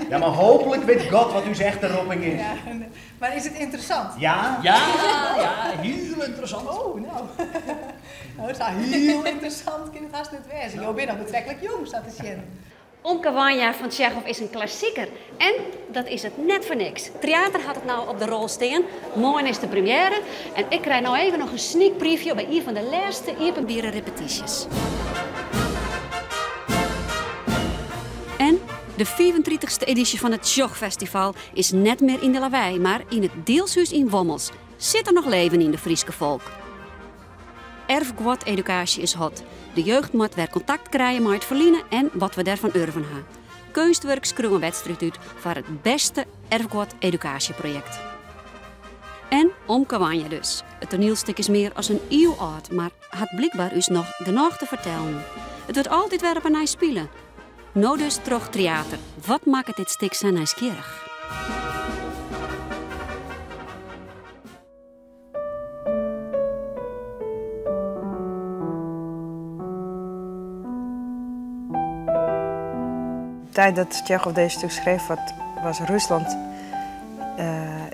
Ja, mar hooplik wit God wat ús echte ropping is. Ja, mar is it ynteressant? Ja. Ja, ja, hiel ynteressant. Oh, no. No, sa hiel ynteressant kin it hast net wêze. Jo binne noch betreklik jong, sa te sjen. Omke Wanja fan Tsjechov is in klassiker en dat is it net foar niks. Tryater hat it no op de rol stean. Moarn is de premjêre en ik krij no even noch in sneak preview by ien fan de lêste iepenbiere repetysjes. En de fiifentritichste edysje fan it Tsjochfestival is net mear yn de Lawei, mar yn it Dielshús yn Wommels. Sit der noch leven yn de Fryske folk? Erfguod-edukaasje is hot. De jeugd moat wer kontakt krije mei it ferline en wat we derfan urven ha. Keunstwurk skreau in wedstriid út foar it bêste erfguod-edukaasjeprojekt. En Omke Wanja dus. It toanielstik is mear as in iuw âld, mar hat blykber ús noch genôch te fertellen. It wurdt altyd wer op 'e nij spile. No dus troch Tryater. Wat makket dit stik sa nijsgjirrich? De tijd dat Tsjechov deze stuk schreef, was Rusland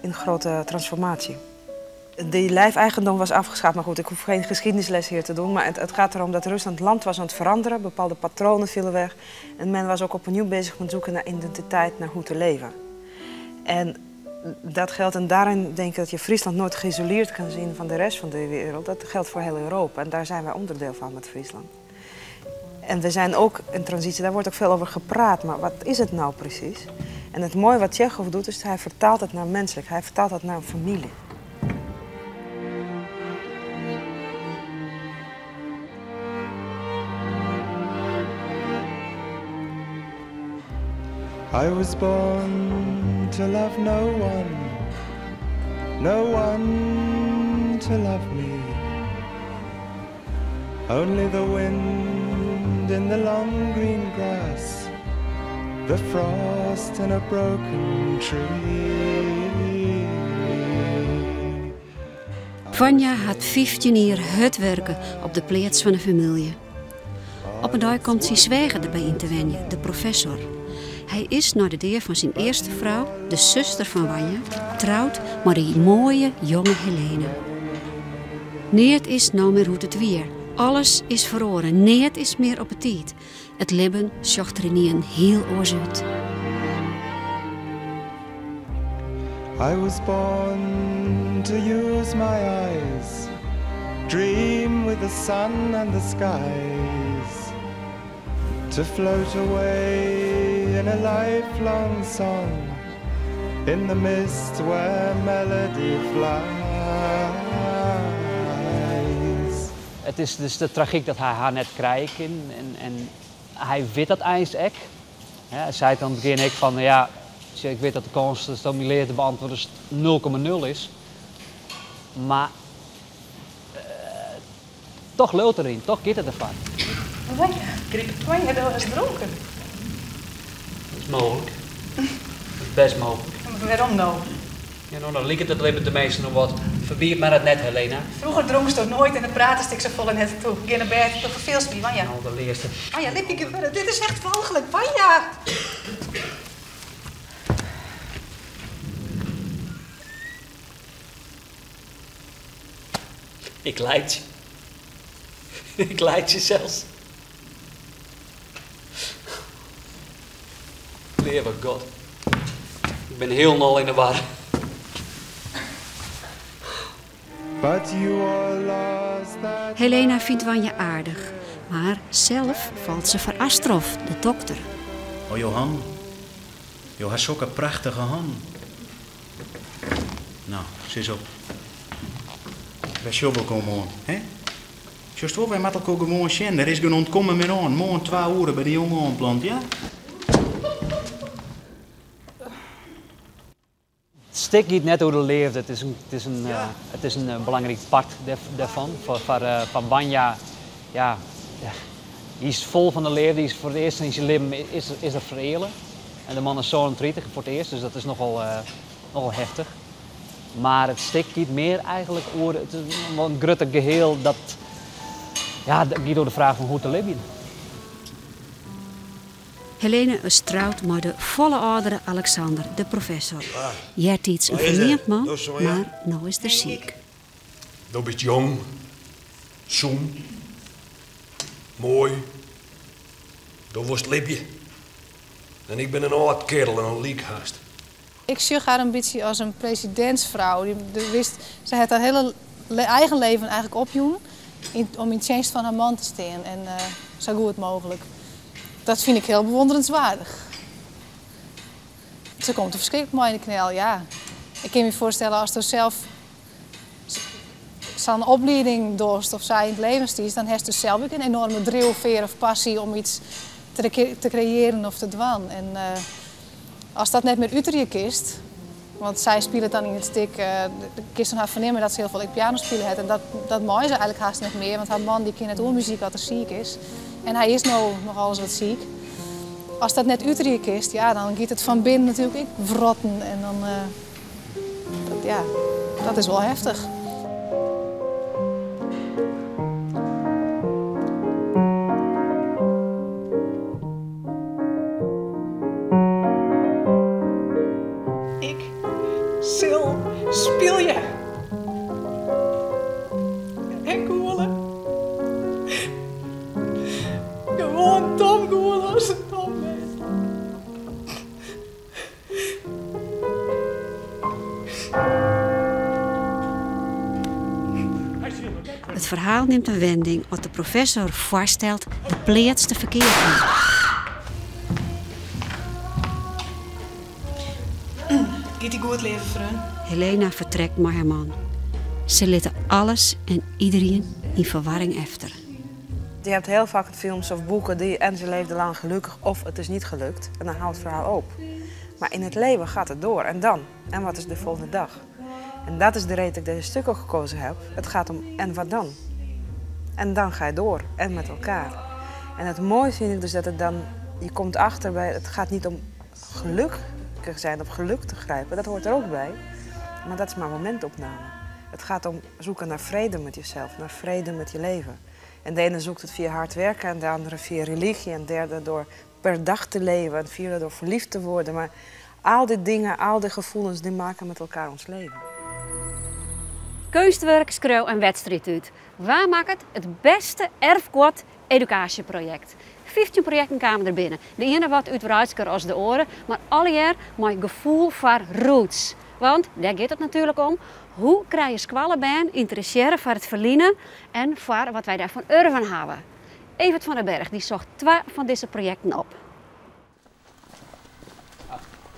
in grote transformatie. Die lijfeigendom was afgeschaft, maar goed, ik hoef geen geschiedenisles hier te doen. Maar het gaat erom dat Rusland land was aan het veranderen, bepaalde patronen vielen weg. En men was ook opnieuw bezig met zoeken naar identiteit, naar hoe te leven. En dat geldt, en daarin denk ik dat je Friesland nooit geïsoleerd kan zien van de rest van de wereld. Dat geldt voor heel Europa en daar zijn wij onderdeel van met Friesland. En we zijn ook in transitie, daar wordt ook veel over gepraat, maar wat is het nou precies? En het mooie wat Tsjechov doet, is hij vertaalt het naar menselijk, hij vertaalt het naar een familie. I was born to love no one, no one to love me. Only the wind in the long green grass, the frost in a broken tree. Vanja hat 15 jier hurd wurke op de pleats fan de famylje. Op in dei komt syn sweager derby yn te wenjen, de professor. Hy is nei de dea fan syn earste frou, de suster fan Wanja, troud mei de moaie jonge Helena. Neat is no mear hoe't it wie. Alles is feroare, neat is mear op 'e tiid. It libben sjocht der ynienen hiel oars út. I was born to use my eyes, dream with the sun and the skies, to float away in a lifelong song, in the mist where melody flies. It is dus de tragyk dat hy har net krije kin en hy wit dat eins ek. Hy seit oan it begjin ek fan, ja, ik wit dat de kâns dat myn leafde beäntwurdest 0,0 is, mar toch leaut er yn, toch giet er derfoar. Wanja, Wanja, do hast dronken. Dat is mooglik. Dat is bêst mooglik. Mar wêrom no? Ja, no, dan liket it libben teminsten noch wat. Ferbied my dat net, Helena. Froeger dronksto noait en dan pratest ek safolle net. Toe, gean nei bêd, do ferfeelst my, Wanja. Al de leafste. Wanja, lit my gewurde. Dit is echt walchlik, Wanja! Ik laitsje. Ik laitsje sels. Leave God. Ik bin hielendal yn 'e war. Helena fynt Wanja aardich, mar sels falt se foar Astrov, de dokter. Oh Johan, jo ha sokke prachtige hannen. No, sis op. Wy sjogge elkoar moarn, hè? Sjochst wol, wy moatte elkoar gewoan sjen. Der is gjin ûntkommen mear oan. Moarn twa oere by de jonge oanplant, ja? It stik giet net oer de leafde, it is in, it is in, it is in belangryk part dêrfan. Foar Wanja, ja, hy is fol fan de leafde, hy is foar it earst yn syn libben is, is er fereale. En de man is 37 foar it earst, dus dat is nochal, nochal heftich. Mar it stik giet mear eigenlik oer it is in grutter geheel dat ja, giet oer de fraach fan hoe te libjen. Helene is troud mei de folle âldere Alexander, de professor. Eartiids in ferneamd man, mar no is er siik. Do bist jong, sûn, moai. Do wolst libje. En ik bin in âld kerel en in lyk hast. Ik sjoch har in bytsje as in presidentsfrou. Wist, se hat har hiele eigen leven eigentlik opjûn om yn tsjinst fan har man te stean en sa goed mooglik. Dat fyn ik hiel bewonderenswaardich. Se komt der ferskriklik mei yn de knel, ja. Ik kin my foarstelle asto sels sa'n oplieding dochst of sa yn it leven stiest, dan hast dus sels ek in enorme driuwfear of passy om iets te kreëaren of te dwaan. En ast dat net mear uterje kinst, want sy spilet dan yn it stik, kinst oan har fernimme dat se hiel folle ek piano spile hat en dat, dat mei se eigentlik hast net mear, want har man dy kin net oer muzyk as er siik is. En hy is no noch alles wat siik. Ast dat net uterje kinst, ja, dan giet it fan binnen natuerlik ek wrotten en dan, dat, ja, dat is wol heftich. Ik sil spylje en gûle. Gewoan dom gûle as it dom is. It ferhaal nimt in wending as de professor foarstelt de pleats te ferkeapjen. Giet dy goed, leave freon? Helena fertrekt mei har man. Se litte alles en iderien yn ferwarring efter. Je hebt heel vaak films of boeken die en ze leefden lang gelukkig of het is niet gelukt. En dan houdt het verhaal op. Maar in het leven gaat het door. En dan? En wat is de volgende dag? En dat is de reden dat ik deze stuk ook gekozen heb. Het gaat om en wat dan? En dan ga je door. En met elkaar. En het mooie vind ik dus dat het dan... Je komt achter bij... Het gaat niet om gelukkig zijn of geluk te grijpen. Dat hoort er ook bij. Maar dat is maar momentopname. Het gaat om zoeken naar vrede met jezelf. Naar vrede met je leven. En de ene zoekt het via hard werken en de andere via religie. En de derde door per dag te leven en vierde door verliefd te worden. Maar al die dingen, al die gevoelens, die maken met elkaar ons leven. Keunstwurk skreau in wedstriid út. Wa makket it bêste erfguod edukaasjeprojekt? 15 projekten kamen der binnen. De iene wat útwreidsker as de oare, mar allegear mei gefoel foar roots. Want dêr giet it natuerlik om, hoe krije skoallebern ynteressearre foar it ferline en foar wat wy dêrfan urven hawwe? Evert van den Berg dy socht twa fan dizze projekten op.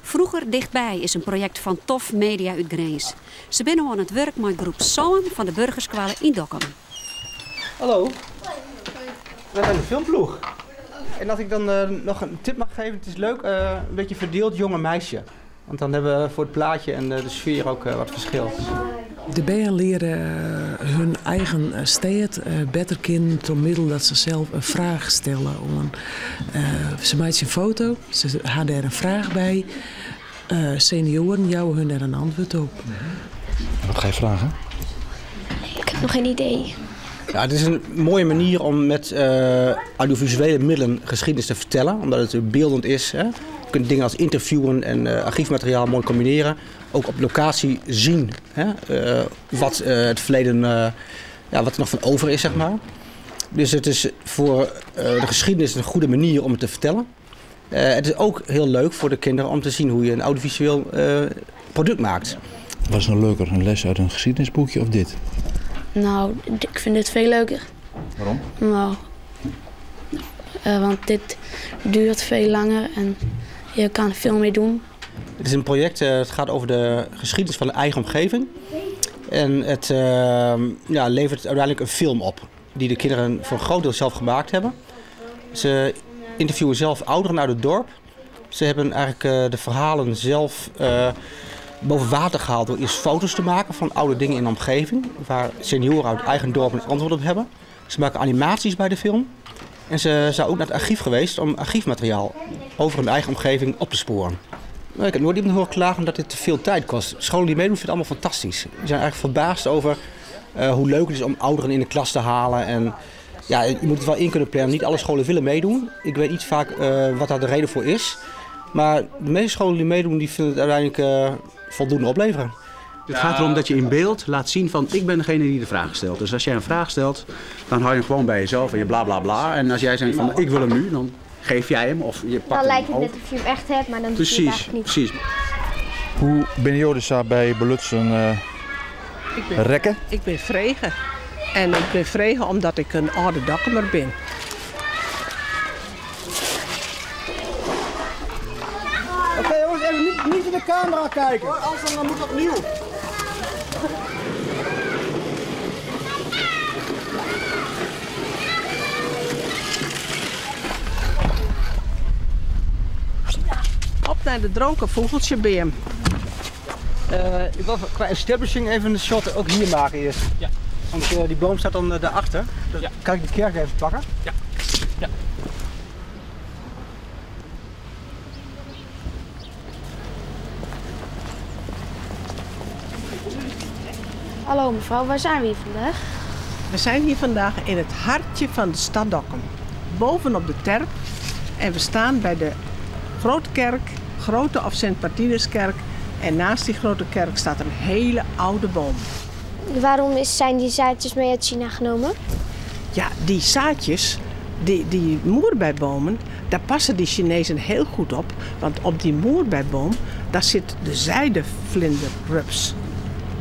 Vroeger Dichtbij is in projekt fan Tof Media út Grins. Se binne oan it wurk mei groep sân fan de Burgerskoalle yn Dokkum. Hallo. Wij zijn de filmploeg. En als ik dan uh, nog een tip mag geven, het is leuk, uh, een beetje verdeeld jonge meisje. Want dan hebben we voor het plaatje en de sfeer ook uh, wat verschil. De bern leare hun eigen stêd better kennen troch middel dat se sels in fraach stelle oan. Se meitsje in foto, se ha dêr in fraach by. Senioaren jouwe hun dêr in antwurd op. Wat ga je vragen? Ik heb nog geen idee. Ja, het is een mooie manier om met audiovisuele middelen geschiedenis te vertellen, omdat het beeldend is. Hè. Je kunt dingen als interviewen en archiefmateriaal mooi combineren. Ook op locatie zien, hè, wat het verleden, ja, wat er nog van over is, zeg maar. Dus het is voor de geschiedenis een goede manier om het te vertellen. Het is ook heel leuk voor de kinderen om te zien hoe je een audiovisueel product maakt. Wat is nou leuker, een les uit een geschiedenisboekje of dit? Nou, ik vind dit veel leuker. Waarom? Nou, want dit duurt veel langer en je kan veel meer doen. Het is een project, het gaat over de geschiedenis van de eigen omgeving. En het ja, levert uiteindelijk een film op die de kinderen voor een groot deel zelf gemaakt hebben. Ze interviewen zelf ouderen uit het dorp. Ze hebben eigenlijk de verhalen zelf boven water gehaald door eerst foto's te maken van oude dingen in de omgeving, waar senioren uit eigen dorp een antwoord op hebben. Ze maken animaties bij de film. En ze zijn ook naar het archief geweest om archiefmateriaal over hun eigen omgeving op te sporen. Ik heb nooit iemand horen klagen dat dit te veel tijd kost. Scholen die meedoen vinden het allemaal fantastisch. Ze zijn eigenlijk verbaasd over hoe leuk het is om ouderen in de klas te halen en Ja, je moet het wel in kunnen plannen. Niet alle scholen willen meedoen. Ik weet niet vaak wat daar de reden voor is. Maar de meeste scholen die meedoen, die vinden het uiteindelijk voldoende opleveren. Het gaat erom dat je in beeld laat zien van ik ben degene die de vraag stelt. Dus als jij een vraag stelt, dan hou je hem gewoon bij jezelf en je bla bla bla. En als jij zegt van ik wil hem nu, dan geef jij hem of je pakt Dan hem lijkt het ook. net of je hem echt hebt, maar dan doe je het Precies, eigenlijk niet. precies. Hoe ben je dus daar bij Belutsen rekken? Ik ben vregen. En ik ben vregen omdat ik een oude Dokkumer ben. Oké jongens, even niet in de camera kijken. Anders dan moet het opnieuw. Op naar de dronken vogeltjebeem. Ik wil qua establishing even een shot ook hier maken eerst. Ja. Want die boom staat dan daarachter. Dus Ja. Kan ik de kerk even pakken? Ja. Ja. Hallo mevrouw, waar zijn we hier vandaag? We zijn hier vandaag in het hartje van de stad Dokkum. Bovenop de terp. En we staan bij de Grote Kerk, Grote of Sint-Martinuskerk. En naast die Grote Kerk staat een hele oude boom. Waarom zijn die zaadjes mee uit China genomen? Ja, die zaadjes, die moerbeibomen, daar passen die Chinezen heel goed op. Want op die moerbeiboom, daar zit de zijdevlinderrups.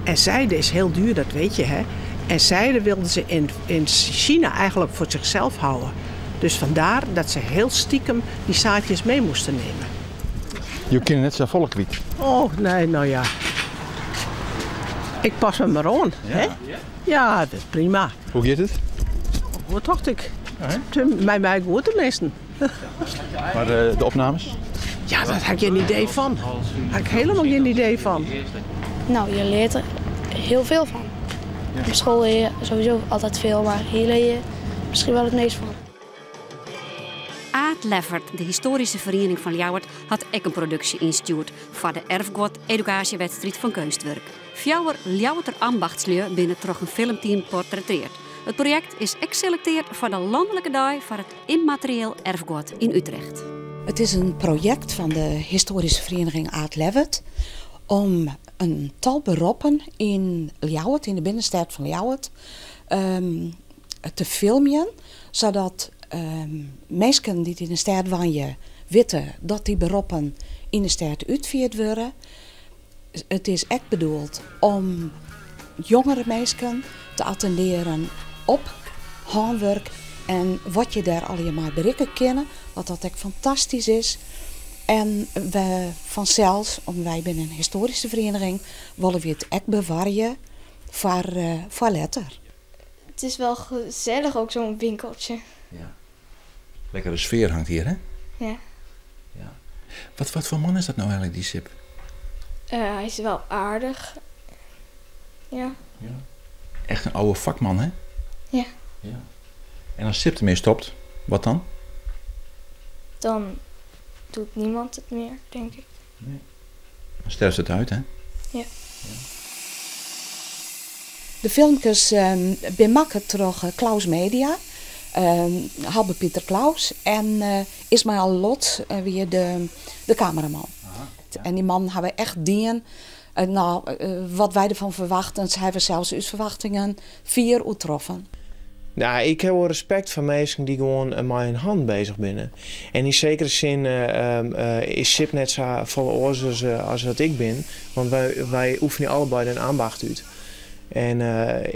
En zijde is heel duur, dat weet je, hè? En zijde wilden ze in China eigenlijk voor zichzelf houden. Dus vandaar dat ze heel stiekem die zaadjes mee moesten nemen. Je kunt net zo volk kwijt. Oh, nee, nou ja. Ik pas me maar aan, hè? Ja, dat is prima. Hoe gaat het? Goed, dacht ik. Mij goed tenminste. Maar de opnames? Ja, daar had ik geen idee van. Daar had ik helemaal geen idee van. Nou, je leert er heel veel van. Op school leer je sowieso altijd veel, maar hier leer je misschien wel het meest van. Aad Leffert, de historische vereniging van Ljouwert, had ook een productie ingestuurd voor de Erfgoed Educatiewedstrijd van Keunstwerk. Fjouwer Ljouwerter ambachtslui binnen troch een filmteam portretteerd. Het project is geselecteerd voor de landelijke dag voor het immaterieel erfgoed in Utrecht. Het is een project van de historische vereniging Aad Leffert om een tal beroepen in Ljouwert, in de binnenstad van Ljouwert, te filmen, zodat mensen die in de stad wonen weten dat die beroepen in de stad uitgevoerd worden. Het is echt bedoeld om jongere mensen te attenderen op handwerk en wat je daar allemaal bereiken kan, wat dat echt fantastisch is. En we vanzelfs, omdat wij binnen een historische vereniging, willen we het echt bewaren voor later. Het is wel gezellig ook zo'n winkeltje. Ja. Lekkere sfeer hangt hier, hè? Ja. Ja. Wat voor man is dat nou eigenlijk, die Sip? Hij is wel aardig. Ja. Ja. Echt een oude vakman, hè? Ja. Ja. En als Sip ermee stopt, wat dan? Dan doet niemand het meer, denk ik. Nee. Dan sterft het uit, hè? Ja. Ja. De filmpjes bemakken door Klaus Media, Halbe Pieter Klaus en Ismaël Lot weer de cameraman. Aha, ja. En die man hebben we echt dien. Wat wij ervan verwachten, ze hebben zelfs uw verwachtingen 4 oetroffen. Ik heb wel respect voor mensen die gewoon met hun hand bezig zijn. En in zekere zin is Sip net zo vol oors als dat ik ben. Want wij oefenen allebei een ambacht uit. En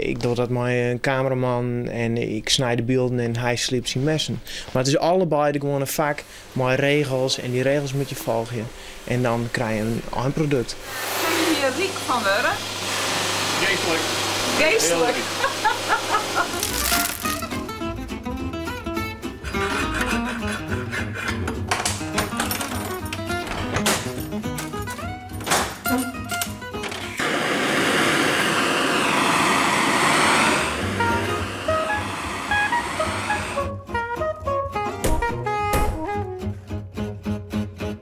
ik doe dat met een cameraman en ik snijd de beelden en hij slipt zijn messen. Maar het is allebei gewoon een vak met regels en die regels moet je volgen. En dan krijg je een product. Zijn jullie hier riek van worden? Geestelijk. Geestelijk.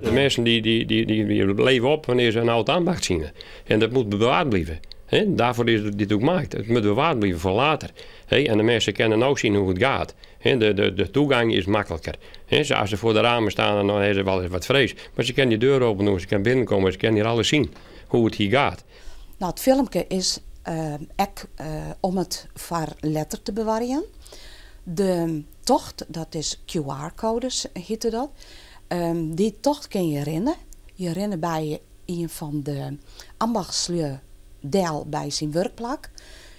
De mensen die leven op wanneer ze een oud ambacht zien. En dat moet bewaard blijven. Daarvoor is dit ook gemaakt. Het moet bewaard blijven voor later. En de mensen kunnen nou zien hoe het gaat. De, de, de toegang is makkelijker. Als ze voor de ramen staan, dan hebben ze wel eens wat vrees. Maar ze kunnen die deur open doen, ze kunnen binnenkomen, ze kunnen hier alles zien hoe het hier gaat. Nou, het filmpje is ek om het foar letter te bewarjen. De tocht, dat is QR-codes, heette dat. Dy tocht kin je rinne. Je rinne by ien fan de ambachtslju del by syn wurkplak.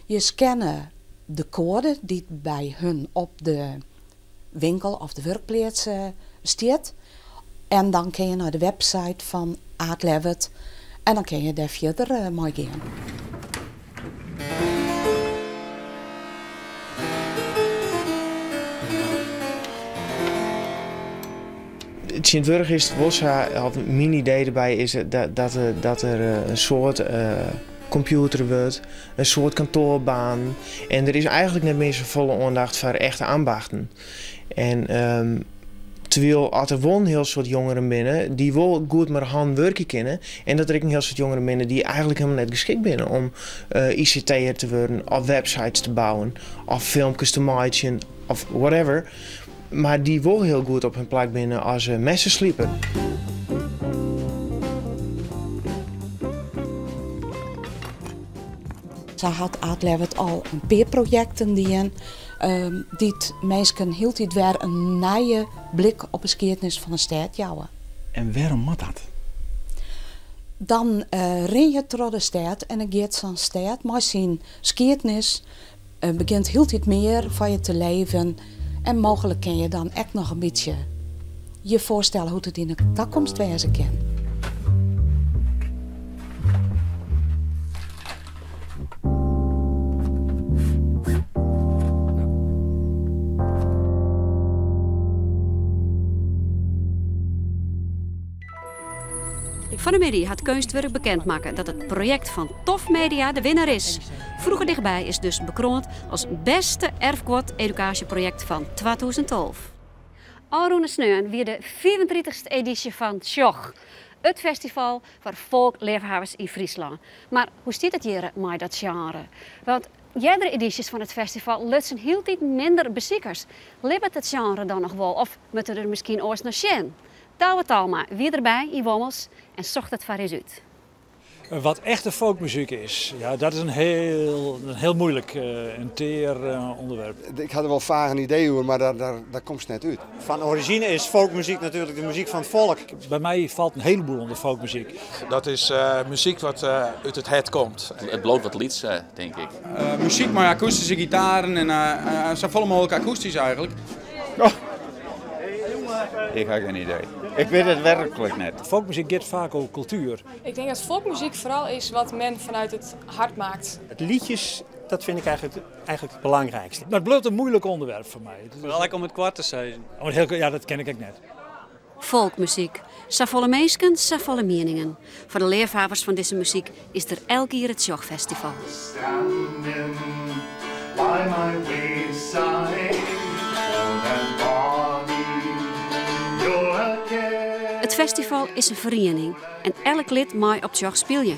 Je scanne de koade dy't by hun op de winkel of de wurkpleats stiet. En dan kin je nei de website fan Aad Levwerd en dan kin je dêr fierder mei gean. Tsjintwurdich is it wol sa, of myn idee derby is dat, dat, dat der in soad kompjûtere wurdt, in soad kantoarbanen. En der is eigentlik net mear safolle oandacht foar echte ambachten. En terwyl as der wol in hiel soad jongeren binne dy't wol goed mei de hannen wurkje kinne en dat der ek in hiel soad jongeren binne dy't eigentlik hielendal net geskikt binne om ICT'er te wurden of websites te bouwen of filmkes te meitsjen of whatever, mar dy't wol hiel goed op hun plak binne as messesliper. Sa hat Aad Levwerd al in pear projekten dien dy't minsken hieltyd wer in nije blik op 'e skiednis fan 'e stêd jouwe. En wêrom moat dat? Dan rin je troch de stêd en dan giet sa'n stêd mei syn skiednis begjint hieltyd mear foar je te leven en mooglik kin je dan ek noch in bytsje je foarstelle hoe't it yn 'e takomst wêze kin. Fan 'e middei hat Keunstwurk bekend makke dat it projekt fan Tof Media de winner is. Vroeger Dichtbij is dus bekroand as bêste erfguod-edukaasjeprojekt fan 2012. Ofrûne sneon wie de 35ste edysje fan Tsjoch, it festival foar folkleafhawwers yn Fryslân. Mar hoe stiet it hjir mei dat sjenre? Want eardere edysjes fan it festival lutsen hieltyd minder besikers. Libbet it sjenre dan noch wol of moatte der miskien oars nei sjen? Douwe Talma wie derby yn Wommels en socht it foar ús út. Wat echte folkmuzyk is, ja, dat is in heel moeilijk en tear onderwerp. Ik ha der wol faach in idee oer, mar dêr komst net út. Fan origine is folkmuzyk natuerlik de muzyk fan it folk. By my falt in heleboel ûnder folkmuzyk. Dat is muzyk wat út it hert komt. It bliuwt wat lyts, tink ik. Muzyk mei akoestyske gitaren en safolle mooglik akoestysk eigentlik. Ik ha gjin idee. Ik wit it werklik net. Folkmuzyk giet faak oer kultuer. Ik denk dat folkmuziek vooral is wat men vanuit het hart maakt. Het liedjes, dat vind ik eigenlijk het belangrijkste. Maar het blijft een moeilijk onderwerp voor mij. Vooral ek om it koart te sizzen. Om it heel, ja, dat ken ik ek net. Folkmuzyk. Safolle minsken, safolle mieningen. Foar de leafhawwers fan dizze muzyk is der elk jier it Tsjochfestival. Standing by my wayside, oh that body, you're a It festival is in feriening en elk lid mei op Tsjoch spylje.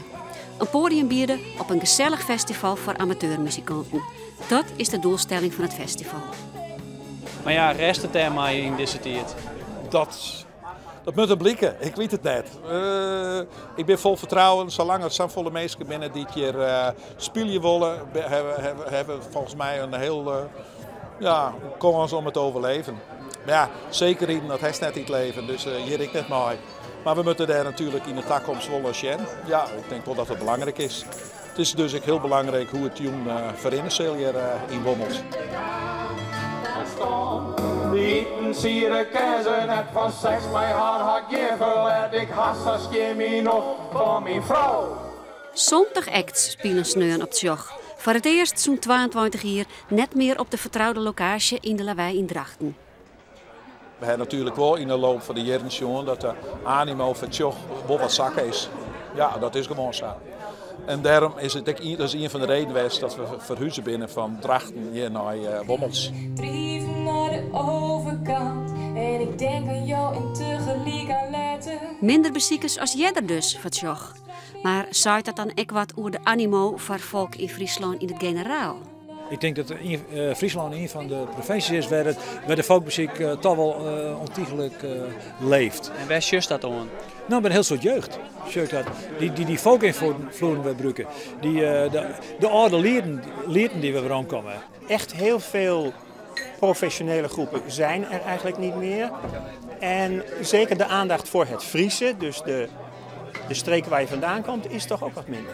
In poadium biede op in gesellich festival foar amateurmuzikanten. Dat is de doelstelling fan it festival. Mar ja, rêst it dêrmei yn dizze tiid? Dat moat blike, ik wit it net. Ik bin fol fertrouwen, salang't der safolle minsken binne dy't hjir spylje wolle, hawwe folgens my in hiel ja, kâns om it te oerlibjen. Mar ja, sekerheden dat hast net yn it leven, dus hjir ek net mei. Mar we moatte dêr natuerlik yn de takomst wol nei sjen. Ja, ik tink wol dat it belangryk is. It is dus ek hiel belangryk hoe't it jûn ferrinne sil hjir yn Wommels. Itensiede kin se net fan seks mei har ha 'k gjin ferlet ik ha sa skjin myn nocht fan myn frou. 70 acts spilen sneon op Tsjoch. Foar it earst sûnt 22 jier net mear op de fertroude lokaasje yn de Lawei yn Drachten. We ha natuerlik wol yn de loop fan de jierren sjoen dat de animo foar Tsjoch wol wat sakke is. Ja, dat is gewoan sa. En dêrom is it ek dat is ien fan de redenen west dat we ferhuze binne fan Drachten hjir nei Wommels. Drijven naar de overkant en ik denk aan jou en tegelijk aan letter. Minder besikers as earder dus foar Tsjoch. Mar seit dat dan ek wat oer de animo foar folk yn Fryslân yn it generaal? Ik tink dat Fryslân ien fan de provinsjes is wêr, it, wêr de folkmuzyk toch wol ontiegelijk leeft. En wêr sjochst dat oan? No, by in hiel soad jeugd. Sjoch ik dat. Dy, dy, dy folk-ynfloeden wer brûke. Dy, de, de âlde lieten, lieten dy't wer weromkomme. Echt heel veel professionele groepen zijn er eigenlijk niet meer. En zeker de aandacht voor het Friese, dus de, de streek waar je vandaan komt, is toch ook wat minder.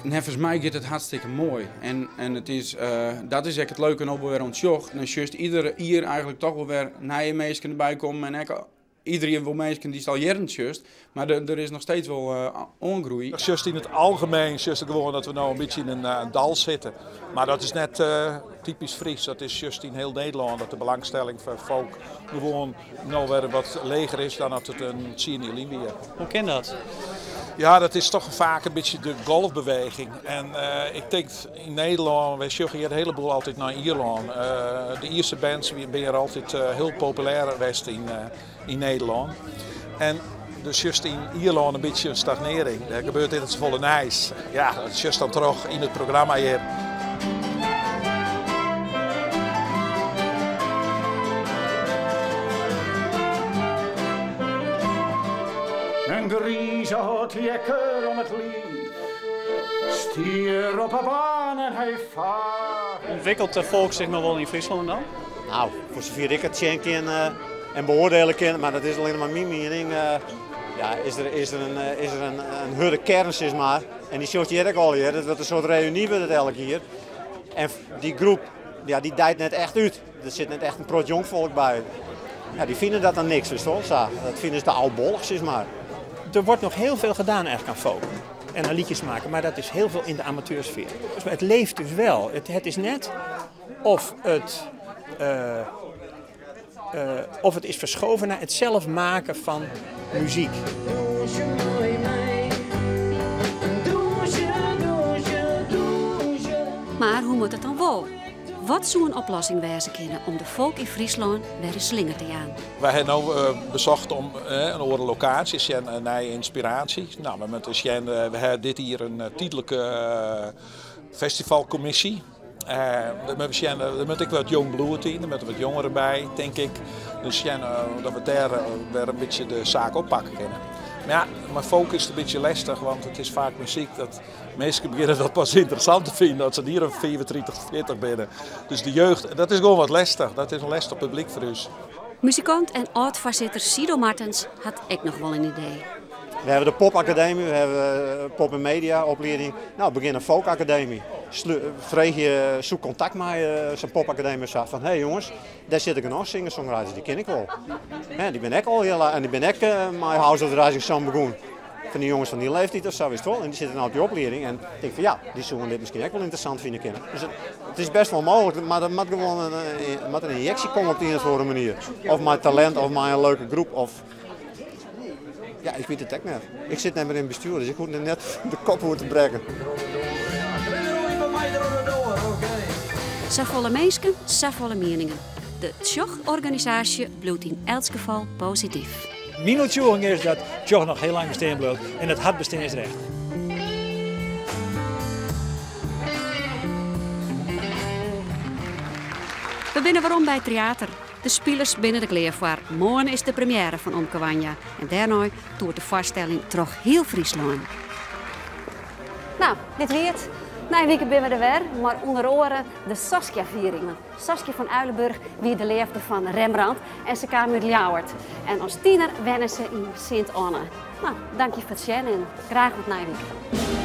Neffens my giet it hartstikke moai. En, en it is, dat is ek it leuke no wol wer oan Tsjoch. Dan sjochst ieder jier eigentlik toch wol wer nije minsken derby kommen. En ek ieder jier wol minsken dy'tst al jierren sjochst. Mar der, der is noch steeds wol oangroei. Sjochst yn it algemien sjochst gewoan dat we no in bytsje yn in dal sitte. Mar dat is net typysk Frysk, dat is just yn hiel Nederlân dat de belangstelling foar folk gewoan no wer wat leger is dan dat it in tsien jier lyn wie. Hoe kin dat? Ja, dat is toch faak in bytsje de golfbeweging. En ik tink yn Nederlân, wy sjogge hjir in heleboel altyd nei Ierlân. De Ierse bands binne hjir altyd hiel populêr west yn Nederlân. En dus sjochst yn Ierlân in bytsje in stagnearring. Der gebeurt net safolle nijs. Ja, dat sjochst dan troch yn it programma hjir. In grize hotjekker om it liif, stier op 'e baan en hy faach. Ûntwikkelt de folk sich noch wol yn Fryslân dan? No, foar safier ik it sjen kin en beoardielje kin, mar dat is allinnich mar myn miening, ja, is der, is der, in, is der in, in hurde kearn, sis mar. En dy sjochst hjir ek allegear, dat wurdt in soart reüny wurdt it elk jier. En dy groep, ja, dy dijt net echt út. Der sit net echt in protte jongfolk by. Ja, dy fine dat dan niks, witst wol, sa. Dat fine se te âldbollich, sis mar. Er wordt nog heel veel gedaan eigenlijk aan folk en aan liedjes maken, maar dat is heel veel in de amateursfeer. Dus het leeft dus wel. Het, het is net of het, of het is verschoven naar het zelf maken van muziek. Mar hoe moat it dan wol? Wat soe in oplossing wêze kinne om de folk yn Fryslân wer in slinger te jaan? Wy hawwe no besocht om in oare lokaasje sjen, in nije ynspiraasje. No, we moatte sjen, we hawwe dit jier in tydlike festivalkommisje. Dêr moatte we sjen, der moat ek wat jong bloed yn, der moatte wat jongeren by, tink ik. Dus sjen dat we dêr wer in bytsje de saak oppakke kinne. Mar ja, mei folk is it in bytsje lestich, want it is faak muzyk dat minsken begjinne dat pas ynteressant te finen as se in jier of 35, 40 binne. Dus de jeugd, dat is gewoan wat lestich. Dat is in lestich publyk foar ús. Muzikant en âld-foarsitter Sido Martens hat ek noch wol in idee. We hawwe de popakademy, we hawwe pop en media oplieding. No, begjin in folkakademy. Freegje, soek kontakt mei sa'n popakademy sa fan hé jonges, dêr sitte genôch singer-songwriters, dy kin ik wol. Hè, dy binne ek al hiel en dy binne ek mei House of the Rising Sun begûn. Fan dy jonges fan dyn leeftiid of sa, witst wol. En dy sitte no op dy oplieding en ik tink fan ja, dy soenen dit miskien ek wol ynteressant fine kinne. Dus it is bêst wol mooglik, mar der moat gewoan in, moat in ynjeksje komme op de ien of oare manier. Of mei talint of mei in leuke groep of Ja, ik wit it ek net. Ik sit net mear yn it bestjoer, dus ik hoech der net de kop oer te brekken. Safolle minsken, safolle mieningen. De Tsjoch-organisaasje bliuwt yn elts gefal posityf. Myn oertsjûging is dat Tsjoch noch hiel lang bestean bliuwt en it hat besteansrecht. We binne werom by it teater. De spilers binne der klear foar. Moarn is de premiêre fan Omke Wanja en dêrnei toert de foarstelling troch hiel Fryslân. No, dit wie it. Nije wike binne we der wer, mei ûnder oare de Saskia-fiering. Want Saskia van Uylenburgh wie de leafde fan Rembrandt en se kaam út Ljouwert. En as tiener wenne se yn Sint Anne. No, dank je foar it sjen en graach oant nije wike.